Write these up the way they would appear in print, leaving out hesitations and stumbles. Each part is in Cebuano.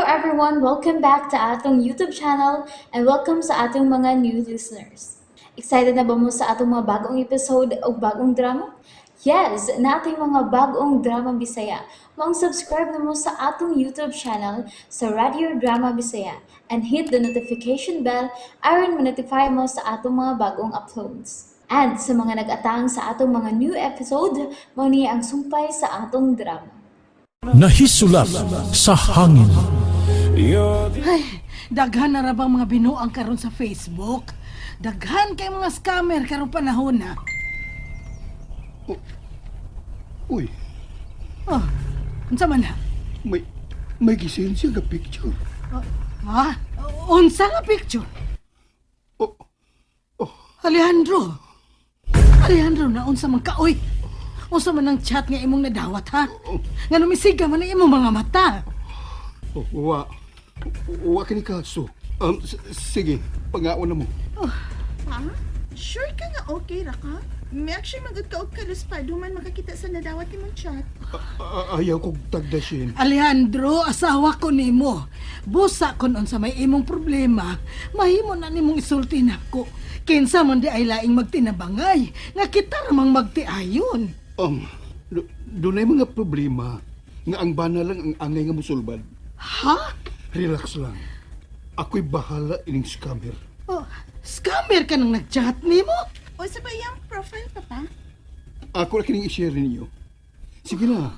Everyone! Welcome back to atong YouTube channel and welcome sa atong mga new listeners. Excited na ba mo sa atong mga bagong episode o bagong drama? Yes! Naa tay mga bagong drama Bisaya. Maong subscribe na mo sa atong YouTube channel sa Radio Drama Bisaya and hit the notification bell aron ma-notify mo sa atong mga bagong uploads. And sa mga nag-atang sa atong mga new episode, mao ni ang sumpay sa atong drama. Nahisulat sa hangin. Ay, daghan na ra bang mga binuang karon sa Facebook? Daghan kay mga scammer karong panahon na. Uy, Oh, unsa man na? may gisend siya nga picture. Oh, ha? Unsa nga picture? Oh, Alejandro. Alejandro na unsa man ka oy? Unsa man ang chat nga imong nadawat, ha? Nga numisiga man ang imong mga mata. Oh, wa. Wa kini kaso. Sige, pangaon na mo. Ha? Sure ka nga okay ra ka? May actually magud ka og kaluspad human makakita sa nadawat nimong chat. Ayaw kog tagdashin. Alejandro, asawa ko nimo. Busa kon unsa may imong problema, mahimo na nimong isulti nako. Kinsa man di ay laing magtinabangay, nga kita ramang magtiayon. Dunay mga problema nga ang bana lang ang angay nga musulbad. Ha? Relax lang. Ako'y bahala ining scammer. Oh, scammer ka nang nag-chat nimo? O sa ba iyang profile, Papa? Ako ra kining i-share ninyo. Sige na.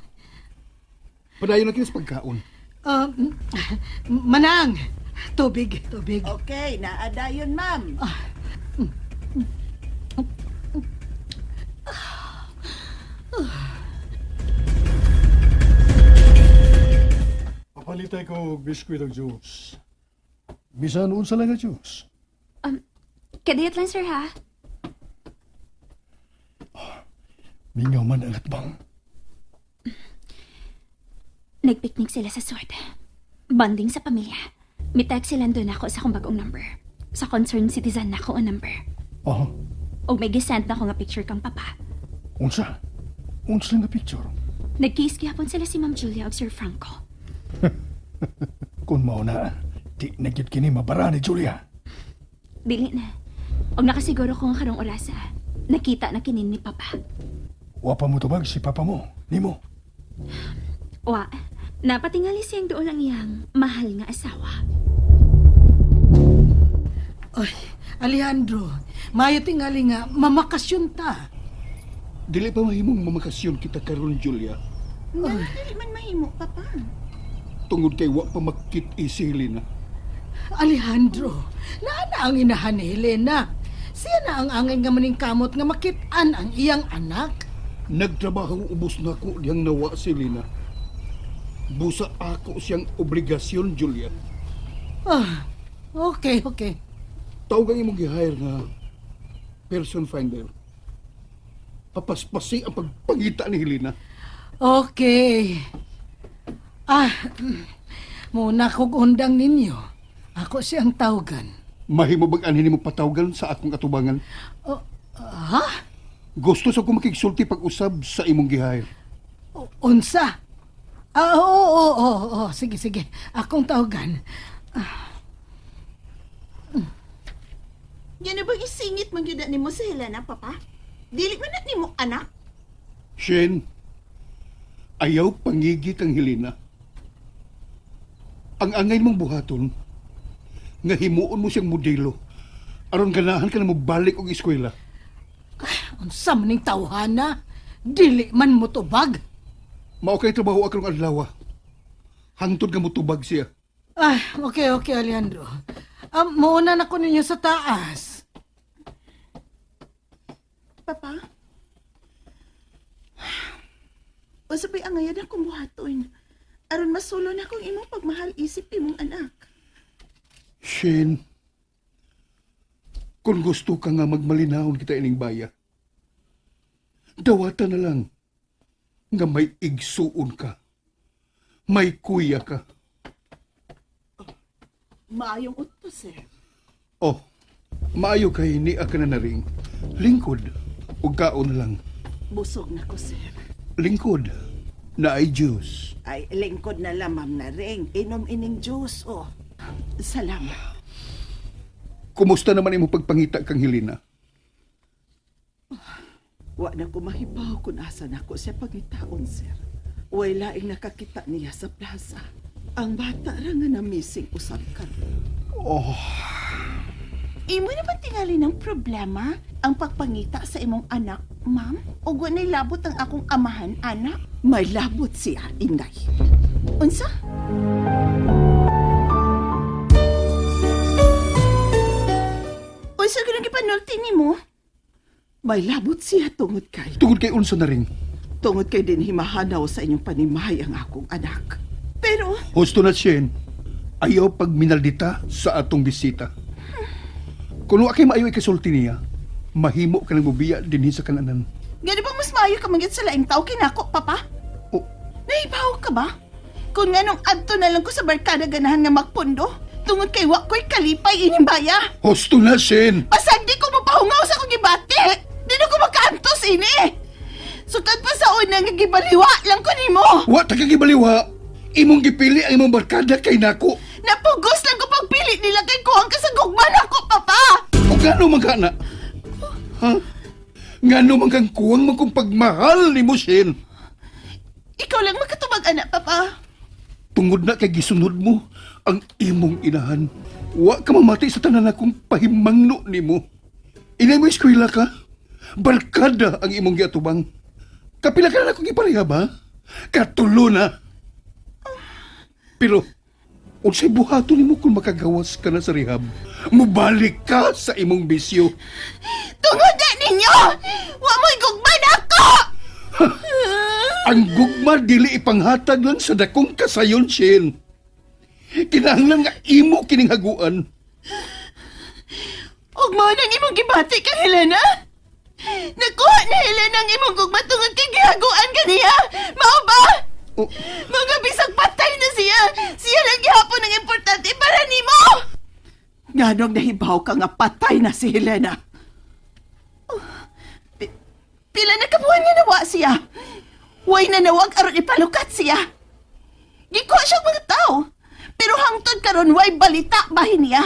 Padayon na kini sa pagkaon. Manang, tubig, tubig. Okay, naadayon, ma'am. Papalitay ko og biskwit og juice. Bisan unsa lang nga juice. Kadiyot lang, sir, ha? Mingaw man ang atbang. Nagpiknik sila sa sort. Bonding sa pamilya. Mitag sila doon ako sa akong bagong number. Sa concerned citizen na ako ang number. Oh, O may gisend na ako nga picture kang papa. unsa? Unsa lang nga picture? Nag-kiss gihapon sila si Ma'am Julia ug Sir Franco. Kung mao na, di na gyud kini mabara ni Julia. Dili na. Og nakasiguro ko nga karong orasa. Nakita na kinin ni papa. Wa pa mo tubag si papa mo, nimo. Wa, napatingali siyang doon ang iyang mahal nga asawa. Oy, Alejandro, mayo tingali nga mamakasyon ta. Dili pa mahimong mamakasyon kita karon, Julia. Nga dili man mahimo, Papa. Tungod kay wa pa makit-i si Helena. Alejandro, naa na ang inahan ni Helena. Siya na ang angay nga maningkamot nga makit-an ang iyang anak. Nagtrabaho ubos nako diyang nawa si Lina. Busa ako siyang obligasyon, Julia. Ah, okay. Tawag ang imong gi-hire nga person finder. Papaspasi ang pagpangita ni Helena. Okay. Ah, muna kog undang ninyo. Ako siyang tawgan. Mahimo bag anhin nimo patawgan sa akong atubangan? Oh, ha? Gusto sa ko makigsulti pag-usab sa imong gi-hire. Unsa? Ah, oo. Sige, sige. Akong tawgan. Yan na bang isingit man gyud na nimo si Helena, Papa? Dili man na nimo anak? Shen, ayaw pangigi kang Helena. Ang angay mong buhaton, nga himuon mo siyang modelo, aron ganahan ka na mobalik og eskwela. Unsa man ning tawhana? Dili man mo tubag. Mao kay trabaho akong adlaw. Hangtod nga motubag siya. Ah, okay, Alejandro. Ah, mauna na ko ninyo sa taas. Papa? O sa pa'y angayan akong buhaton. Aron masulo na akong imong pagmahal isip imong anak. Shane, kung gusto ka nga magmalinahon kita ining baya, dawata na lang nga may igsuon ka, may kuya ka. Maayong udto, sir. Oh, maayo kay ni ka na naring. Lingkod, ug kaon lang. Busog na ko, sir. Lingkod, Naay juice. Ay, lingkod na lang, ma'am na ring. Inom ining juice, oh. Salamat. Kumusta naman imong pagpangita kang Helena? Wa na ko mahibaw kung asa na ko siya pangitaon, sir. Way laing nakakita niya sa plaza. Ang bata ra nga na-missing usab karon. Oh, Imo na ba tingali ng problema ang pagpangita sa imong anak, ma'am? O wa labot ang akong amahan, anak? May labot siya, inday. Unsa? Unsa ganang gipanulti nimo? May labot siya tungod kay. Tungod kay unsa na ring. Tungod kay din himahanaw sa inyong panimahay ang akong anak. Pero, Husto na, Shane. Ayaw pagminaldita sa atong bisita. Kung wa kay maayo ikasulti niya, mahimo ka nang mubiya dinhi sa kananan. gani bang mas maayo ka mangyud sa laing tao kinako, papa? Oh, Nahibaw ka ba? Kung nganong adto na lang ko sa barkada ganahan nga magpundo, tungod kay wa ko'y kalipay ining baya. husto na, Shane. Pasag di ko mapahungaw sa akong gibati. Di na ko makaantos ini. Sukad pa sa una nga gibaliwa lang ko nimo. Wa ta kagibaliwa. Imong gipili ang imong barkada kay nako. Napugos lang ko pagpili nila kay kuhang ka sa gugma nako, papa. O ngano man ka na? Ha? Ngano man kang kuwang man kung pagmahal ni mo, Shane? Ikaw lang makatubag anak, papa. Tungod na kay gisunod mo ang imong inahan. Wa ka mamati sa tanan akong pahimangno nimo. Inay mo eskwela ka? Barkada ang imong giatubang. Kapila ka na akong gipareha ba? Katulo na. Pero, unsay buhaton nimo kung makagawas ka na sa rehab? Mubalik ka sa imong bisyo. Tungod na ninyo! Wa mo'y gugma nako! Ang gugma dili ipanghatag lang sa dakong kasayon, Shane. Kinahanglan nga imo kining haguan. Ug mao nang imong gibati kang Helena? Nakuha ni Helena ang imong gugma tungod kay gihaguan ka niya. Mao ba? Oh, Mga bisag patay na siya. Siya lang gihapon ang importante para nimo. Nganong nahibaw ka nga patay na si Helena? Oh, pila na kabuhan nga nawa siya. Way na nawag aron ipalukat siya. Gikuha siya mga tao. Pero hangtod karon way balita bahin niya.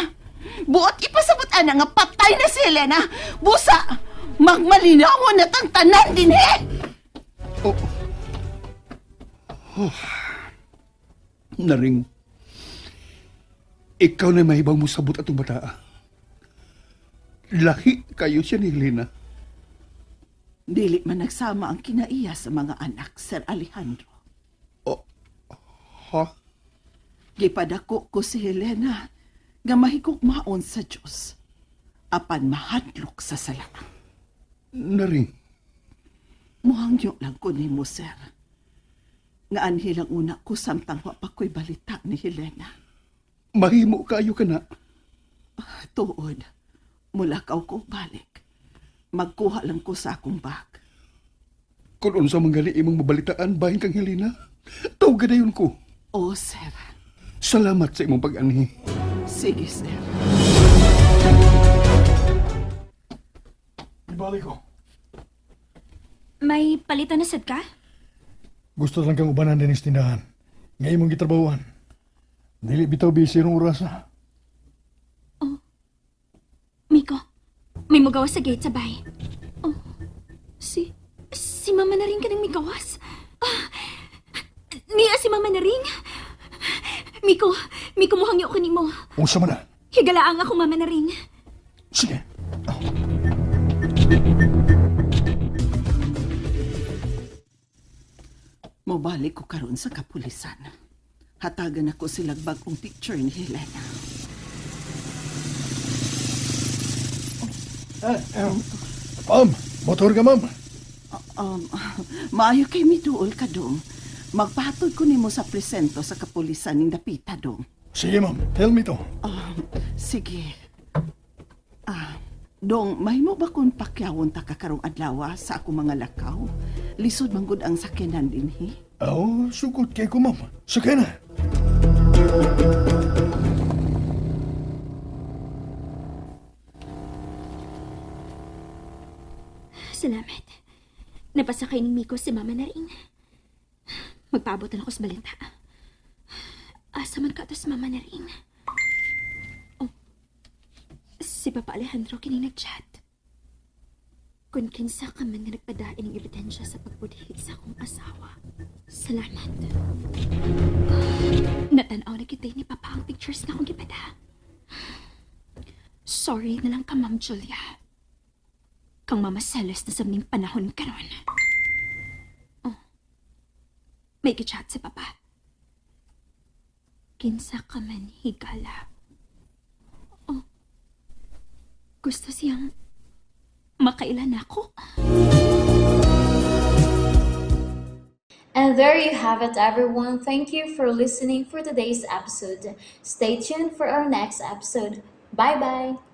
Buot ipasabot ana nga patay na si Helena. Busa, magmalinaw na tang tanan din eh. oh. Oh. Naring. Ikaw na mahibang mo sabot atong bataa. Lahi kayo siya ni Helena. Dili man nagsama ang kinaiya sa mga anak, Sir Alejandro. Oh. Ha? Gipadako ko si Helena nga mahigugmaon sa Dios apan mahadlok sa sala. Naring. Muhangyo lang ko nimo, sir. Nga anhi lang una ko samtang wa pa ko'y balita ni Helena. Mahimo kayo ka na. Tuod, mulakaw ko balik. Magkuha lang ko sa akong bag. Kung unsa man gali imong mabalitaan bahin kang Helena, tawag dayon ko. Oh, sir. Salamat sa imong pag-anhi. Sige, sir. Ibalik ko. May palitan na sad ka? Gusto lang kang ubanan din sa tindahan. Nga imong gitrabahuan. Dili bitaw busy rong oras ah. Miko, may mugawas sa gate sa bay. Oh, si Mama na rin ka ng migawas. Ah, niya si Mama na rin. Miko, Miko muhangyo ko nimo. Unsa man na? Higalaang ako Mama na rin. Sige. Mobalik ko karon sa kapulisan. Hatagan ako silag bagong picture ni Helena. Ma'am, motor ka ma'am. Maayo kay miduol ka dong. Magpatod ko nimo sa presento sa kapulisan ning dapita dong. Sige ma'am, tell me to. Sige. Ah, dong, mahimo ba kung pakyawon ta ka karong adlaw sa akong mga lakaw? Lisod man gud ang sakyanan dinhi. Oh, sugod kay ko ma'am. Sakay na. Salamat. Napasakay ni Miko si Mama na rin. Magpaabot na ako sa balita. Asa man ka to sa mama na rin. Oh, si Papa Alejandro kining nag-chat. Kung kinsa ka man nga nagpadain ng ebidensya sa pagbudhi sa akong asawa. Salamat. Natanaw na kita ni Papa ang pictures nga akong gipada. Sorry na lang ka, Ma'am Julia. Kang Mama Celes na sa ning panahon karon. Oh. May gichat si Papa. Kinsa ka man higala. Oh. Gusto siyang makailan ako. And there you have it, everyone. Thank you for listening for today's episode. Stay tuned for our next episode. Bye bye.